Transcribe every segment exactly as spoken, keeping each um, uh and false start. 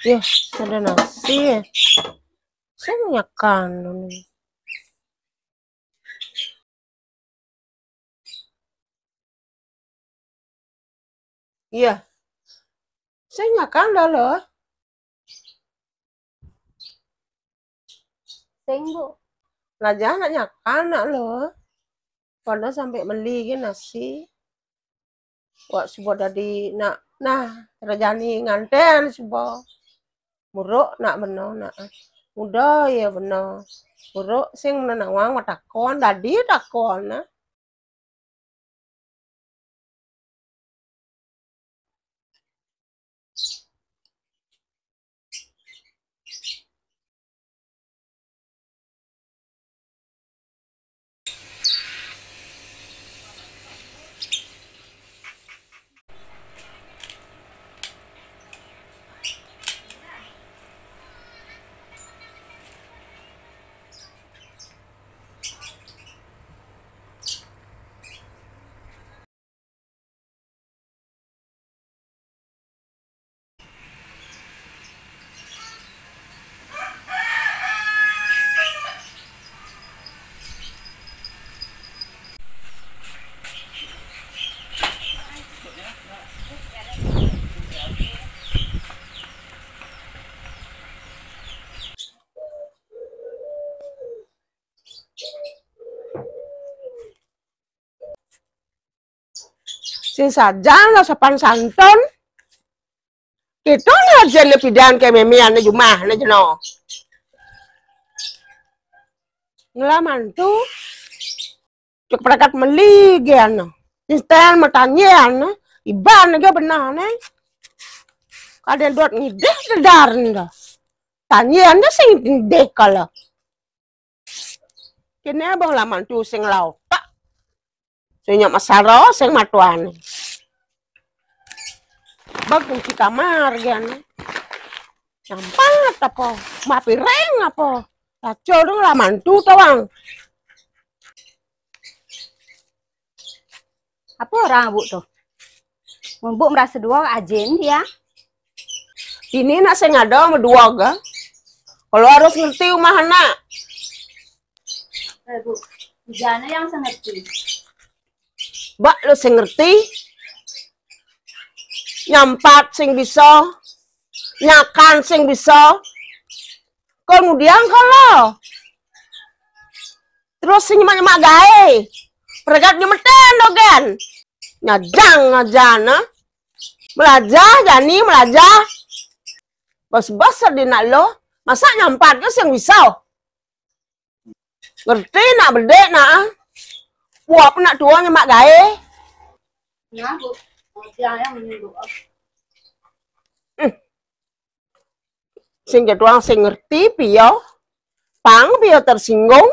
Ya, ada nasi ya. Saya nyakan. Iya. Saya nyakan dah loh. Sing, Bu. Lah, jangan nak nyakan nak loh. Pada sampai meli ke nasi. Wak suba dadi nak, nah, terjani nganten suba. Buruk nak beno nak. Muda ya beno. Buruk sing mena nawang matakon, dadi takon nah. Sing sajan lah sopan santun. Kita ni aja ni pidan ke meme ane jumah ni jeno. Ngelaman tu. Cuk perekat meli ge ane. Instan matanyen ane. Iban ge benah ne. Kadang dot ngidih dedar ne. Tanyen ne sing ngidih kala. Kene abang laman tu sing lautak. Sing nyak masara, sing matuan. Bag kunci kamar gen. Nyampat apa? Mapiring apa? Kacau dong laman tu tawang. Apa orang Bu tu? Mun Bu merasa dua ajin dia. Ini nak sing ada sama dua ga. Kalau harus ngerti rumah anak. Eh, Bu, jana yang sing ngerti. Bak lo sing ngerti. Nyampat sing bisa. Nyakan sing bisa. Kemudian kalau terus sing nyemak-nyemak gae. Peregat nyemeten dogen. Nyajang ngajana. Melajah jani melajah. Bos-bos di nak lo, masa nyampat ke sing bisa. Ngerti nak bedek nak. Puak nak tua nyemak gae. Nah, Bu. Dia yang menyuruh. Hmm. Sing ketuang sing ngerti pio. Pang pio tersinggung.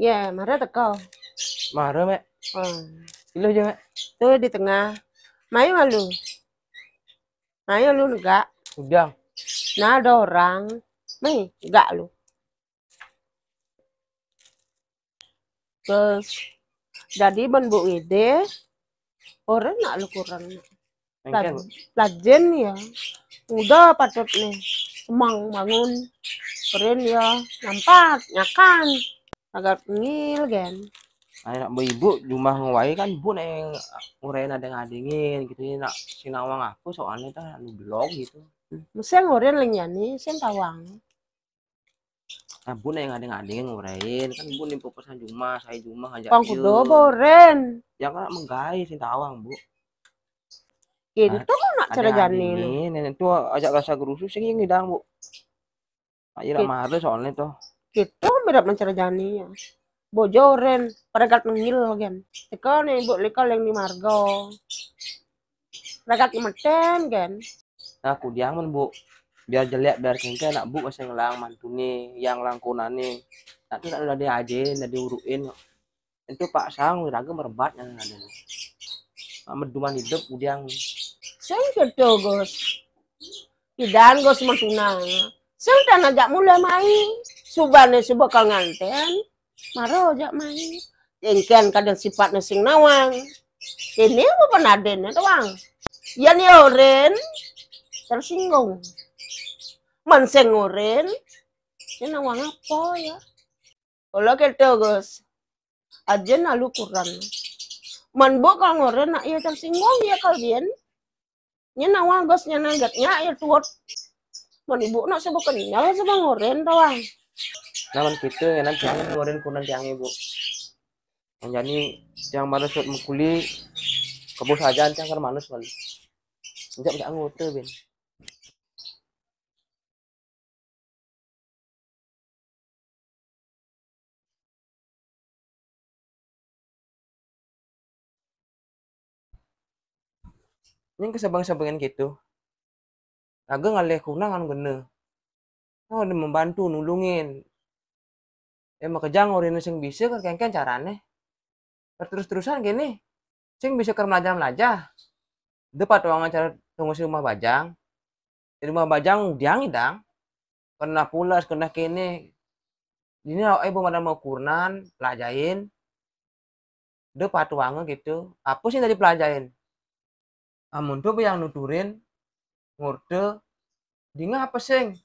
Ya, mara teko. Mara, Mek. Oh. Ilu aja, Mek. Tuh di tengah. Mayu malu. Mayu lu negak. Udah. Nah, ada orang. Mai, negak lu. Terus, jadi ban bu ngide, orang nak lu kurang. Engken. Laj-, lajen ya. Udah patut nih. Semang bangun. Keren ya. Nampat, nyakan. Agak ngil gen. Ayo nak ibu jumah ngewai kan ibu nak ngurai nadeng adingin gitu ya nak sinawang aku soalnya tah anu blog gitu. Mesti ngurai lengyani, sen tawang. Nah, Bu, nek ngadeng-ngadeng ngurain, kan Bu nih pepesan jumah, saya jumah ngajak. Pang kudo boren. Ya kan menggai sing tawang, Bu. Gitu nak cara jani. Ini nenek tuh ajak rasa gerusu sing ngidang, Bu. Ayo lah marah soalnya tuh. Gitu mirip mencara jani ya. Bojoren, pada kat mengil kan. Teko nih, Bu, lika yang di margo. Ragat meten kan. Nah, kudiang men, Bu. Biar jelek, biar kengke, anak Bu masih ngelang mantune, yang langkonane. Nah, itu nak udah diajain, udah diuruin. Itu Pak Sang, raga merebat yang ada. Nah, meduman hidup, kudiang. Sing gitu, Gus. Pidan, Gus, mantuna. Sing tan ajak mulai main. Subane suba kal nganten. Maro ajak main. Éngkén kadén sipatné sing nawang. Kéné apa panadénné tawang. Yén ya orin, tersinggung. Mén sing orin, ya nawang apa ya? Kala kéto, Gus. Ajén alu kuran. Mén buk kal ngorin nak ya tersinggung ya kal biyen. Nya nawang Gus nya nagat nya ya tuwet. Mén ibu nak saba kenyel saba ngorin tawang. Nah, mén kéto ngenan tiang ngorin kunan tiang ibu. Manjani tiang baru sut mengkuli kebus aja tiang kar manus mén. Enjak enjak anggota bin. Nyang kesebeng-sebengan gitu. Raga ngalih kunang anu kena. Oh, dia membantu, nulungin. Eh, makejang orang sing bisa kan kengken carane. Terus-terusan gini. Sing bisa ker melajah-melajah. Dia patuangan cara tunggu si rumah bajang. Di rumah bajang diang idang. Kena pulas, kena kene. Ini awak ibu madam mau kurnan, pelajain. Dia patuangan gitu. Apa sih tadi pelajain? Amun tu yang nuturin, ngurte, dinga apa sing?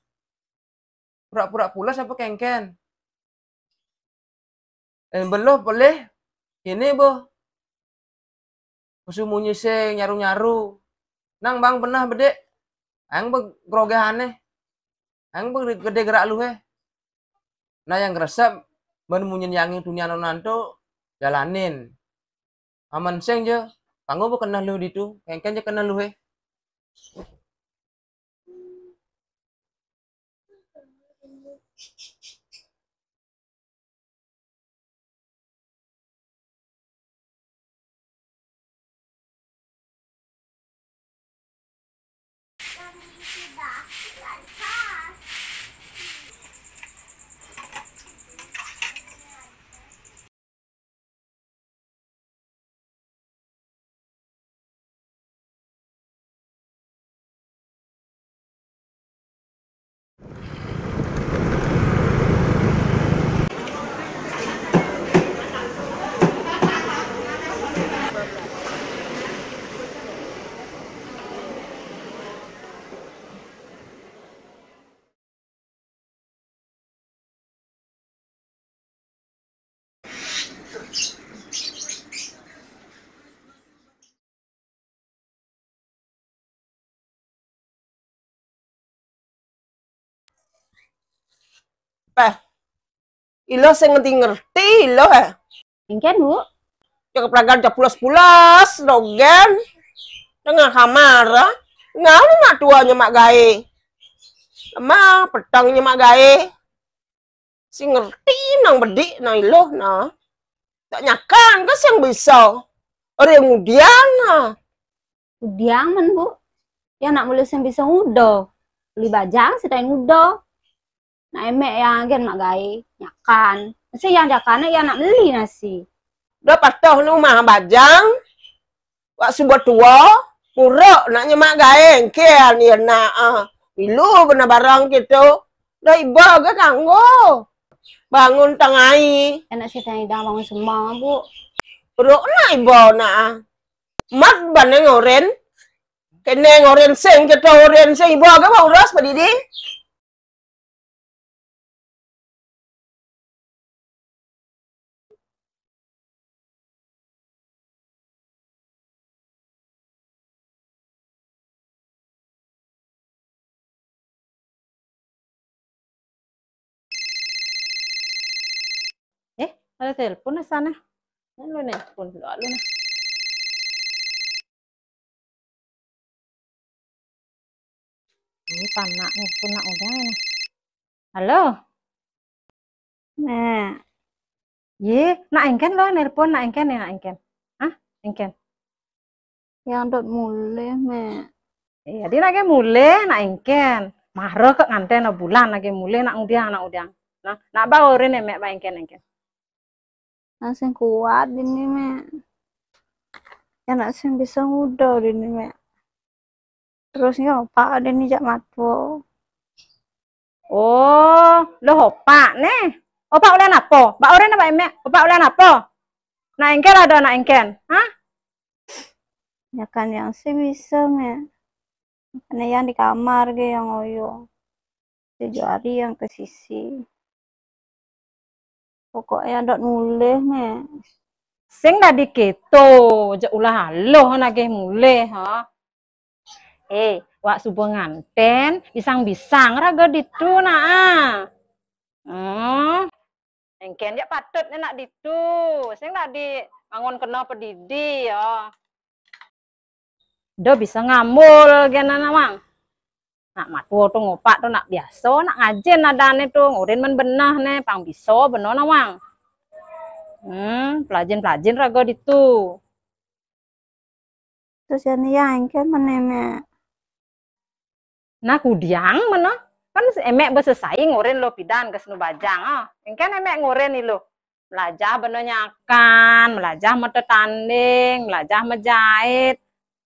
Pura-pura pulas apa kengken? Eh, beluh pelih, ini boh. Pesu munyi sing nyaru-nyaru. Nang bang benah bedik. Ang begrogehane. Ang begede gerak luhe. Nah, yang resep, ben munyin yangi tunian nanto, jalanin. Aman sing je, kanggo bekenah luh ditu, kengken je kenah luhe. Peh, ilo sing ngerti-ngerti ilo, eh. Engken, Bu. Cakep lagan pulas-pulas, dogen. Tengah kamar, ah. Ngau mak tuanya mak gae. Lemah, petangnya mak gae. Si ngerti nang bedik nang iluh nah. Tak nyakan ke sing bisa. Orang ngudiang nah. Udiang men, Bu. Ya nak mula sing bisa ngudo. Beli bajang si tai ngudo. Nak emek yang agen mak gae nyakan. Mesti yang jakane ya nak meli nasi. Dah patuh nu mah bajang. Wak suba tua, muruk nak nyemak gae engkian ya nak, ah. Milu bena barang gitu. Dah iba ke kanggo. Bangun tangai. Enak si tanya dah bangun semang, Bu. Muruk nak iba nak, ah. Mat baneng oren. Kene ngoren sing, kita oren sing iba ke mau uras padidi. Eh, ada telepon di sana. Mana lu nelpon dulu, lu nah. Ini panak nelpon nak udah nah. Halo? Nek. Ye, nak engken lo nelpon, nak engken ya, nak engken. Hah? Engken. Yang dot mulih, Mek. Iya, dia nak mulih, nak engken. Maro ke nganten bulan lagi mulih, nak udiang, nak udiang. Nah, nak ba oren ya, Mek, ba engken, engken. Nak sing kuat dini, Mek. Ya nak sing bisa ngudo dini, Mek. Terusnya opak ada ni jak mato. Oh, lo opak neh. Opak ulan apa? Ba oren apa, Mek? Opak ulan apa? Nak engken ado, nak engken. Hah? Ya kan yang sih bisa, Mek. Makanya yang di kamar ge yang oyo. Tujuh hari yang ke sisi. Pokoknya dok mulih, Mek. Sing dadi keto, jak ulah aloh nagih mulih, ha. Eh, wak subuh nganten, bisang-bisang raga ditu, nah. Hmm. Engken jak patut ne nak ditu. Sing dadi angon kena pedidi, ya. Do bisa ngambul gen nawang. Nak matuo tu ngupak tu nak biaso, nak ngajin nadane tu, ngurin men beneh ne, pang biso beno nawang. Hmm, pelajin-pelajin raga ditu. Terus ya ni ya engken mene, Mek. Nah, kudiang meno. Kan emek besesai ngurin lo pidan ke senu bajang, ah. Engken emek ngurin ilo. Melajah beno nyakan, melajah metetanding, melajah mejait.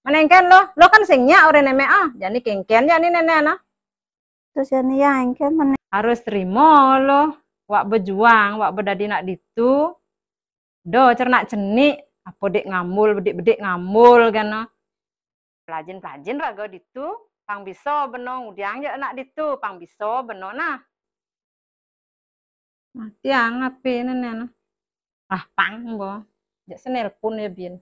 Mene engken lo, lo kan sing nyak urin emek, ah. Jani kengken jani nene, nah. Terus jani ya engken mene. Harus terima lo, wak bejuang, wak bedadi nak ditu. Do cernak cenik, apo dek ngambul, bedik-bedik ngambul kan, nah. Pelajin-pelajin raga ditu, pang biso beno ngudiang je nak ditu, pang biso beno nah. Matiang H P ne, nah. Ah, pang bo. Jak senelpon ya bin.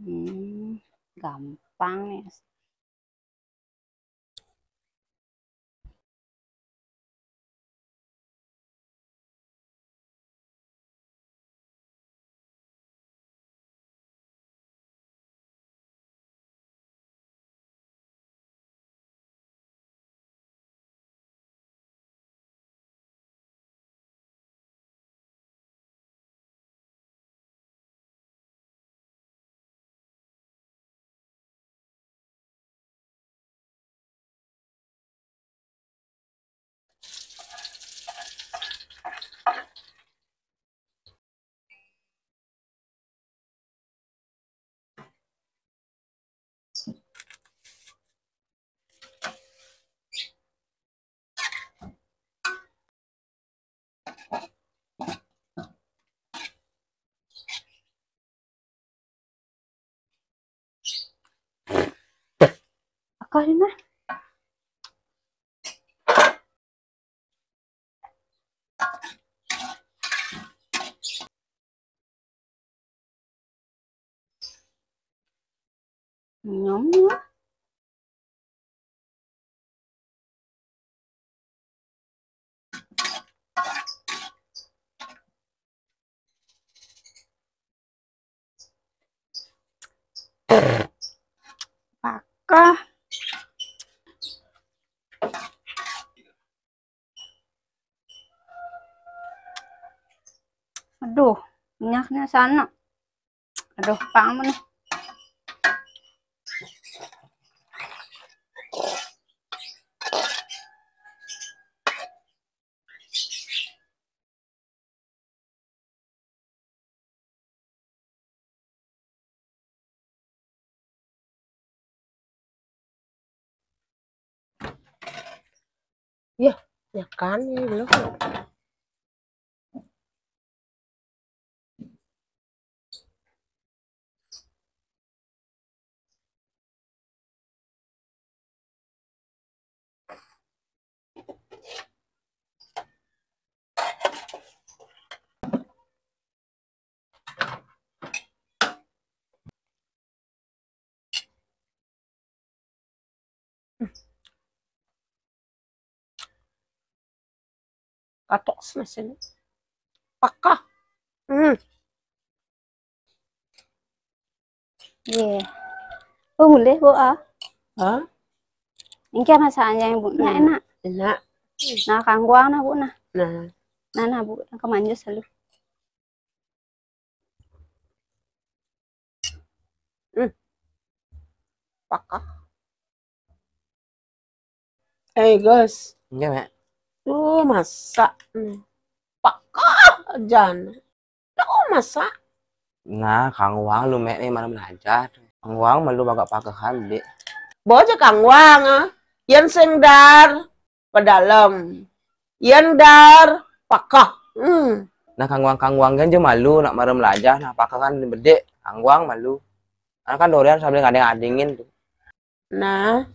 Hmm, gampang nih. Akal ini. Nyam. Pakah. Aduh, minyaknya sana. Aduh, pang nih. Ya, ya kan, ya belum. Katok sini. Pakah. Hmm. Ye. Oh, boleh, Bu, ah. Hah? Ini kayak masakannya, Bu. Nah, hmm, enak. Enak. Nah, kangguang, nah, Bu, nah. Nah. Nah, nah, Bu, nah, kemanjus lalu. Hmm. Pakah. Eh, Gus. Nggih, Mek. Tuh, masak nih. Pakah aja nih. Tuh, masak. Nah, Kang Wang lu, Mek, nih, malam belajar. Kang Wang malu bagak pakehan, Dik. Bawa aja Kang Wang, ah. Yen sing dar pedalem. Yen dar pakah. Hmm. Nah, Kang Wang, Kang Wang kan aja malu nak malam belajar, nah pakehan bedik. Kang Wang malu. Karena kan durian sambil ngading-adingin tuh. Nah,